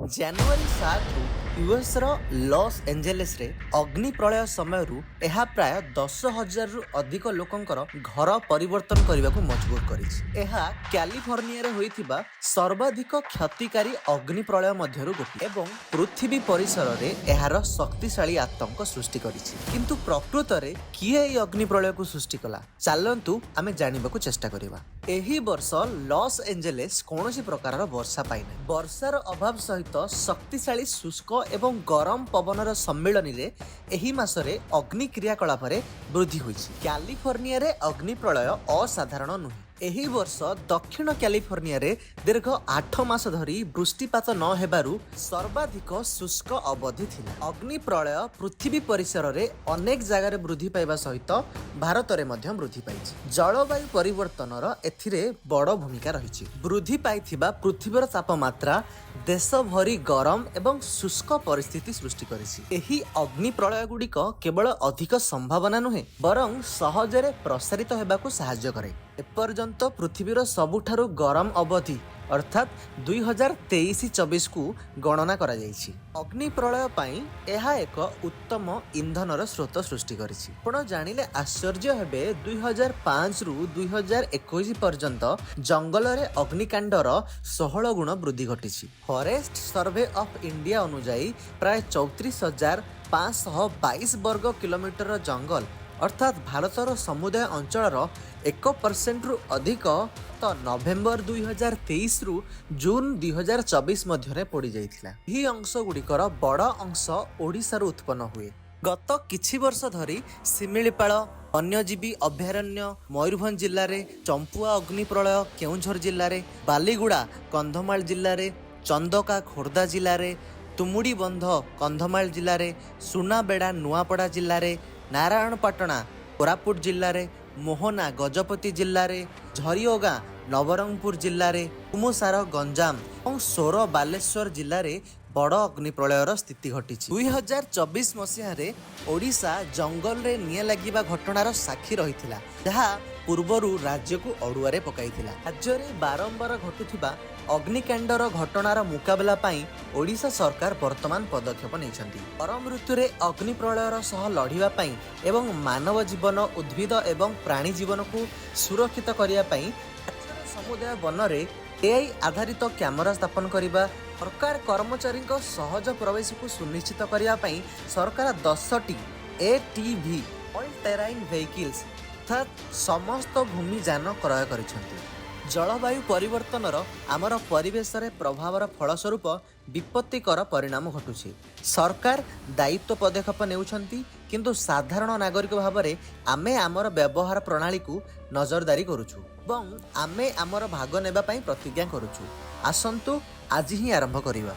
ଜାନୁଆରୀ 7ରୁ ୟୁଏସ୍ର loss ଏଞ୍ଜେଲେସରେ ଅଗ୍ନି ପ୍ରଳୟ ସମୟରୁ ଏହା ପ୍ରାୟ 10,000ରୁ ଅଧିକ ଲୋକଙ୍କର ଘର ପରିବର୍ତ୍ତନ କରିବାକୁ ମଜବୁର କରିଛି। ଏହା କ୍ୟାଲିଫର୍ଣ୍ଣିଆରେ ହୋଇଥିବା ସର୍ବାଧିକ କ୍ଷତିକାରୀ ଅଗ୍ନି ପ୍ରଳୟ ମଧ୍ୟରୁ ଗୋଟିଏ ଏବଂ ପୃଥିବୀ ପରିସରରେ ଏହାର ଶକ୍ତିଶାଳୀ ଆତଙ୍କ ସୃଷ୍ଟି କରିଛି। କିନ୍ତୁ ପ୍ରକୃତରେ କିଏ ଏହି ଅଗ୍ନି ପ୍ରଳୟକୁ ସୃଷ୍ଟି କଲା? ଚାଲନ୍ତୁ ଆମେ ଜାଣିବାକୁ ଚେଷ୍ଟା କରିବା। ଏହି ବର୍ଷ ଲସ୍ ଏଞ୍ଜେଲେସ୍ କୌଣସି ପ୍ରକାରର ବର୍ଷା ପାଇନାହିଁ। ବର୍ଷାର ଅଭାବ ସହିତ ଶକ୍ତିଶାଳୀ ଶୁଷ୍କ ଏବଂ ଗରମ ପବନର ସମ୍ମିଳନୀରେ ଏହି ମାସରେ ଅଗ୍ନି କ୍ରିୟାକଳାପରେ ବୃଦ୍ଧି ହୋଇଛି। କ୍ୟାଲିଫର୍ଣ୍ଣିଆରେ ଅଗ୍ନି ପ୍ରଳୟ ଅସାଧାରଣ ନୁହେଁ। ଏହି ବର୍ଷ ଦକ୍ଷିଣ କ୍ୟାଲିଫର୍ଣ୍ଣିଆରେ ଦୀର୍ଘ 8 ମାସ ଧରି ବୃଷ୍ଟିପାତ ନ ହେବାରୁ ସର୍ବାଧିକ ଶୁଷ୍କ ଅବଧି ଥିଲା। ଅଗ୍ନି ପ୍ରଳୟ ପୃଥିବୀ ପରିସରରେ ଅନେକ ଜାଗାରେ ବୃଦ୍ଧି ପାଇବା ସହିତ ଭାରତରେ ମଧ୍ୟ ବୃଦ୍ଧି ପାଇଛି। ଜଳବାୟୁ ପରିବର୍ତ୍ତନର ଏଥିରେ ବଡ଼ ଭୂମିକା ରହିଛି। ବୃଦ୍ଧି ପାଇଥିବା ପୃଥିବୀର ତାପମାତ୍ରା ଦେଶଭରି ଗରମ ଏବଂ ଶୁଷ୍କ ପରିସ୍ଥିତି ସୃଷ୍ଟି କରିଛି। ଏହି ଅଗ୍ନି ପ୍ରଳୟ ଗୁଡ଼ିକ କେବଳ ଅଧିକ ସମ୍ଭାବନା ନୁହେଁ, ବରଂ ସହଜରେ ପ୍ରସାରିତ ହେବାକୁ ସାହାଯ୍ୟ କରେ। ଏପର୍ଯ୍ୟନ୍ତ ପୃଥିବୀର ସବୁଠାରୁ ଗରମ ଅବଧି, ଅର୍ଥାତ୍ 2023-24କୁ ଗଣନା କରାଯାଇଛି। ଅଗ୍ନି ପ୍ରଳୟ ପାଇଁ ଏହା ଏକ ଉତ୍ତମ ଇନ୍ଧନର ସ୍ରୋତ ସୃଷ୍ଟି କରିଛି। ଆପଣ ଜାଣିଲେ ଆଶ୍ଚର୍ଯ୍ୟ ହେବେ, 2005ରୁ 2021 ପର୍ଯ୍ୟନ୍ତ ଜଙ୍ଗଲରେ ଅଗ୍ନିକାଣ୍ଡର 16 ଗୁଣ ବୃଦ୍ଧି ଘଟିଛି। ଫରେଷ୍ଟ ସର୍ଭେ ଅଫ୍ ଇଣ୍ଡିଆ ଅନୁଯାୟୀ ପ୍ରାୟ 34,522 ବର୍ଗ କିଲୋମିଟର ଜଙ୍ଗଲ, ଅର୍ଥାତ୍ ଭାରତର ସମୁଦାୟ ଅଞ୍ଚଳର 1%ରୁ ଅଧିକ ତ ନଭେମ୍ବର 2023ରୁ ଜୁନ୍ 2024 ମଧ୍ୟରେ ପୋଡ଼ିଯାଇଥିଲା। ଏହି ଅଂଶ ଗୁଡ଼ିକର ବଡ଼ ଅଂଶ ଓଡ଼ିଶାରୁ ଉତ୍ପନ୍ନ ହୁଏ। ଗତ କିଛି ବର୍ଷ ଧରି ଶିମିଳିପାଳ ବନ୍ୟଜୀବୀ ଅଭୟାରଣ୍ୟ ମୟୂରଭଞ୍ଜ ଜିଲ୍ଲାରେ, ଚମ୍ପୁଆ ଅଗ୍ନି ପ୍ରଳୟ କେଉଁଝର ଜିଲ୍ଲାରେ, ବାଲିଗୁଡ଼ା କନ୍ଧମାଳ ଜିଲ୍ଲାରେ, ଚନ୍ଦକା ଖୋର୍ଦ୍ଧା ଜିଲ୍ଲାରେ, ତୁମୁଡ଼ିବନ୍ଧ କନ୍ଧମାଳ ଜିଲ୍ଲାରେ, ସୁନାବେଡ଼ା ନୂଆପଡ଼ା ଜିଲ୍ଲାରେ, ନାରାୟଣପାଟଣା କୋରାପୁଟ ଜିଲ୍ଲାରେ, ମୋହନା ଗଜପତି ଜିଲ୍ଲାରେ, ଝରିଓଗାଁ ନବରଙ୍ଗପୁର ଜିଲ୍ଲାରେ, ତୁମୁସାର ଗଞ୍ଜାମ ଏବଂ ସୋର ବାଲେଶ୍ୱର ଜିଲ୍ଲାରେ ବଡ଼ ଅଗ୍ନି ପ୍ରଳୟର ସ୍ଥିତି ଘଟିଛି। 2024 ମସିହାରେ ଓଡ଼ିଶା ଜଙ୍ଗଲରେ ନିଆଁ ଲାଗିବା ଘଟଣାର ସାକ୍ଷୀ ରହିଥିଲା, ଯାହା ପୂର୍ବରୁ ରାଜ୍ୟକୁ ଅଡ଼ୁଆରେ ପକାଇଥିଲା। ରାଜ୍ୟରେ ବାରମ୍ବାର ଘଟୁଥିବା ଅଗ୍ନିକାଣ୍ଡର ଘଟଣାର ମୁକାବିଲା ପାଇଁ ଓଡ଼ିଶା ସରକାର ବର୍ତ୍ତମାନ ପଦକ୍ଷେପ ନେଇଛନ୍ତି। ଗରମ ଋତୁରେ ଅଗ୍ନି ପ୍ରଳୟର ସହ ଲଢ଼ିବା ପାଇଁ ଏବଂ ମାନବ ଜୀବନ, ଉଦ୍ଭିଦ ଏବଂ ପ୍ରାଣୀ ଜୀବନକୁ ସୁରକ୍ଷିତ କରିବା ପାଇଁ ରାଜ୍ୟର ସମୁଦାୟ ବନରେ ଏଆଇ ଆଧାରିତ କ୍ୟାମେରା ସ୍ଥାପନ କରିବା, ସରକାର କର୍ମଚାରୀଙ୍କ ସହଜ ପ୍ରବେଶକୁ ସୁନିଶ୍ଚିତ କରିବା ପାଇଁ ସରକାର 10ଟି ଏଟିଭି, ଅଲ୍ ଟେରାଇନ୍ ଭେହିକିଲ୍ସ, ଅର୍ଥାତ୍ ସମସ୍ତ ଭୂମି ଯାନ କ୍ରୟ କରିଛନ୍ତି। ଜଳବାୟୁ ପରିବର୍ତ୍ତନର ଆମର ପରିବେଶରେ ପ୍ରଭାବର ଫଳସ୍ୱରୂପ ବିପତ୍ତିକର ପରିଣାମ ଘଟୁଛି। ସରକାର ଦାୟିତ୍ୱ ପଦକ୍ଷେପ ନେଉଛନ୍ତି, କିନ୍ତୁ ସାଧାରଣ ନାଗରିକ ଭାବରେ ଆମେ ଆମର ବ୍ୟବହାର ପ୍ରଣାଳୀକୁ ନଜରଦାରୀ କରୁଛୁ ଏବଂ ଆମେ ଆମର ଭାଗ ନେବା ପାଇଁ ପ୍ରତିଜ୍ଞା କରୁଛୁ। ଆସନ୍ତୁ ଆଜି ହିଁ ଆରମ୍ଭ କରିବା।